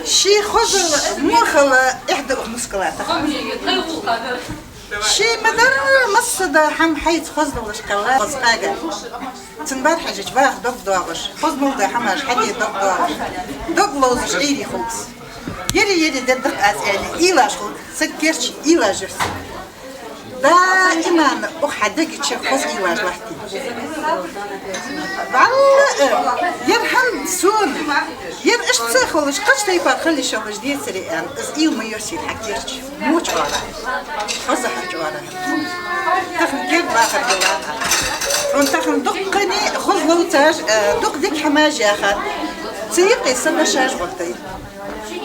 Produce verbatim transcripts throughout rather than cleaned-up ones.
Ший хозал мохала эхь да укх мускала тахан. Ший ма дарра массадар хӀама хьайца хоза долаш кхелла хоза къага. Цун бар хьежача ваха дог доагӀаш, хоза мел да хӀамаш хьаде дог доагӀаш, дог ловзаш Ӏуйре хул из. Ери-ери дедда-кх аз аьнна, уйлаш хул, саг керча уйлаш йир. Даиман укх хьа дега чу хоза уйлаш латтий. ВаллахӀи, ер хӀама сона, ер иштта ца хулаш, кхыча тайпара хила йиш йолаш децаре аьнна, из уйла ма йосийла хьа керча. Моча оагӀорахьара, хоза хьарча оагӀорахьара. Тахан керда вахар дилла. Хьона тахан дуккхане хоза ловцаш, э, дукха дика хӀамаш яхар. Цу юкъе са дешаш гӀоргда.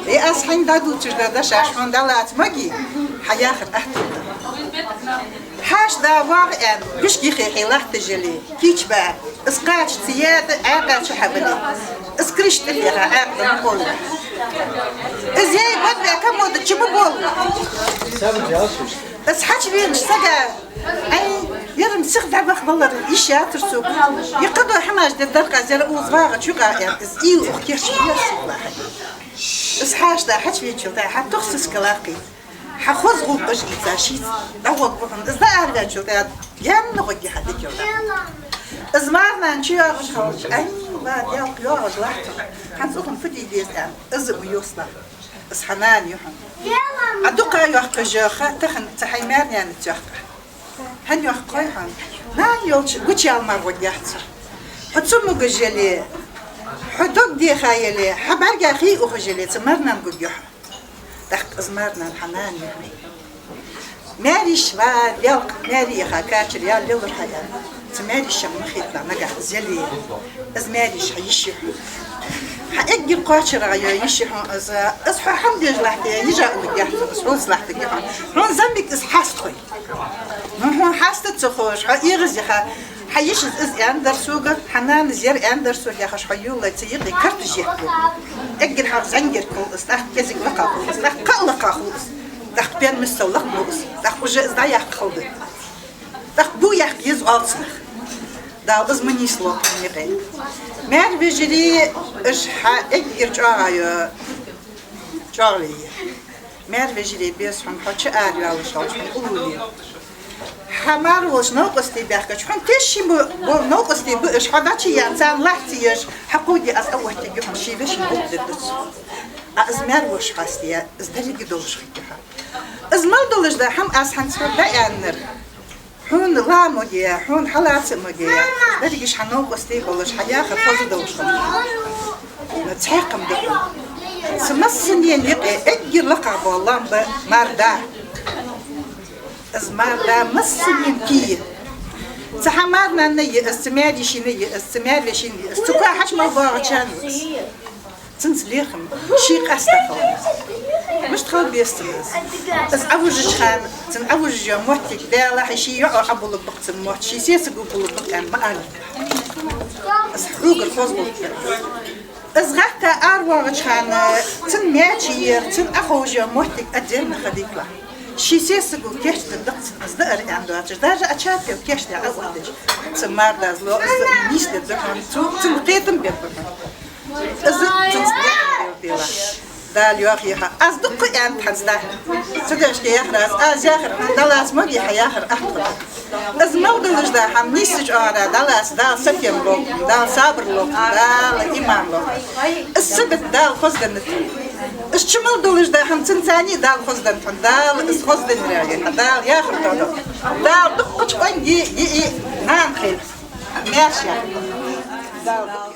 Э, аз хьайна дӀадувцаш да дешаш, хьона дӀалаца маги, хьа яхар атта да. Хьаьша да вагӀа аьнна, гуш гихе хье латташ яле, кийча ба, из кхача ца яда, Ӏаькъа чу хьабале, из криш тӀа леха, Ӏаькъа ма болла. Из яй бад бе комода чу ма болла. Из хьачувенача сага, ай, ер-м сиха дӀабаха балар йиш яцар сога. Е кхыдола хӀамаш дедда-кх аз ер укхаза вагӀача юкъа аьнна, из уйла укх керча ма йосийла хьа. Из хьаьша да хьачувеначул тӀехьа хьатох сискал акхийта. Хьа хоза гӀулакхаш ийца, шийца дӀагӀоргва хьона. Из дӀаараваьнначул тӀехьа гаьнна гӀоргья хьа дикал да. Из марнана чуйоагӀаш хилча, ай, ва, делкъа йоагӀаш латт хьона. ХӀанз укхун фу де деза аьнна, из а ма йослахь. Из хьа нана я хьона. Ӏа дукха йоаккхаш йола ха тахан цу хьай маьр-наьнаца йоаккх. ХӀана йоаккх хой хьона? Нана йолча гучаяла мара гӀоргьяц цо. Хьо цу могаш яле, хьо дог деха яле, хьа бӀарга хий ухаш яле, цу марнана гургья хьо. ТӀаккха из марнана хьа нана я хьона. Маьре йиш, ва, делкъа, маьре яха кхачар ял лелар хьа аьнна. Цу маьре йишах ма хеталахь, нагахь из яле. Из маьре йиш хьа йиш я хьона. Хьа эггара кхоачара йола йиш я хьона из. Из хьо хӀама деш латтий, йижа улларгьяц хьона, из хьоца латтаргья хьона. Хьона заммиг из хьаста хой. Ну, хьона хьаста ца ховш, хьо эгӀазъяха, хьа йишас из аьннадар сога, хьа нанас ер аьннадар сога яхаш, хьо йоллай цу юкъе карташ етт. Эггара хьалха зӀамига хул из, тӀаккха кӀезига лакха хул из, тӀаккха кхы а лакха хул из, тӀаккха пен миссел лакха хул из, тӀаккха уже из дӀаяккха хала да. ТӀаккха бо яккха еза оал цунах. Дала из ма нийслой укхун юкъе. Маьр-вежарий, уж хьа эггара чӀоагӀа йола чӀоагӀле я. Маьр-вежарий, беза хьона, хьо чу араваьлча хьона уллув ле. Хьа мара волча новкъостий баьхкача, хьона тешаш бола новкъостий ба уж, хьо дӀачуяьнна, царна лаьца еш, хьакховда, аз а оттаргья хьона, ший вешийна гӀулакх дергда цо. А из маьр-воша хьастае, из деррига долаш хургья хьа. Из мел долаш да хӀама аз хӀанз хьога дӀааьннар. Хьона ла а моге, хьона хьалаца а моге, дерригаш хьа новкъостий болаш, хьа яхар хоза долаш хул. Цхьаькха ма да хьона. Цу массанена юкъе эггара лакхагӀа бола лоам ба мар-да. Из мар-да массанена кий я. Цу хьа марнана я из, цу маьр-йишийна я из, цу маьр-вешийна я из, цу коа хьачу мел боагӀачарна я из. Цунца лерхӀам ший къаьстта хила. Мишта хила беза цунна из? Из Ӏовужача хана, цунна Ӏовужаш йола моттиг, Даьлахьа, ший йоӀо Ӏобулларгба-кх цунна мотт, ший сесаго булларгба-кх аьнна ма алалахь. Из хьогара хоза гӀулакх я. Из гӀатта аравоагӀача хана цунна маьчи ер, цунна Ӏоховш йола моттиг а дерна хадийталахь. Ший сесаго кийчдергда-кх цунна, из даар аьнна доацаш, даже а чапел кийчдаь Ӏооттадеш, цу мар-дас ло, из нийсдергда хьона, цу, цунна кхетам бергба хьона. Из цунца дехар белла. Дала йоахийла хьа. Аз дукха аьннад хӀанз да. Цу дешашка яхар аз, аз яхар хьона дӀалаца маге, хьа яхар атта хургда. Из мел долаш да хӀама нийсача оагӀорахьа дӀалаца, Дала сатем лолда, Дала сабар лолда, Дала иман лолда. Из сагота Дала хоза деннад. Из чу мел долаш да хӀама цунцара а Дала хоза деннад хьона, Дала из хоза деннараш я хьа, Дала яхар тоадолда. Дала дуккхача къонгий йиъ нана хийла. Маьрша. Дала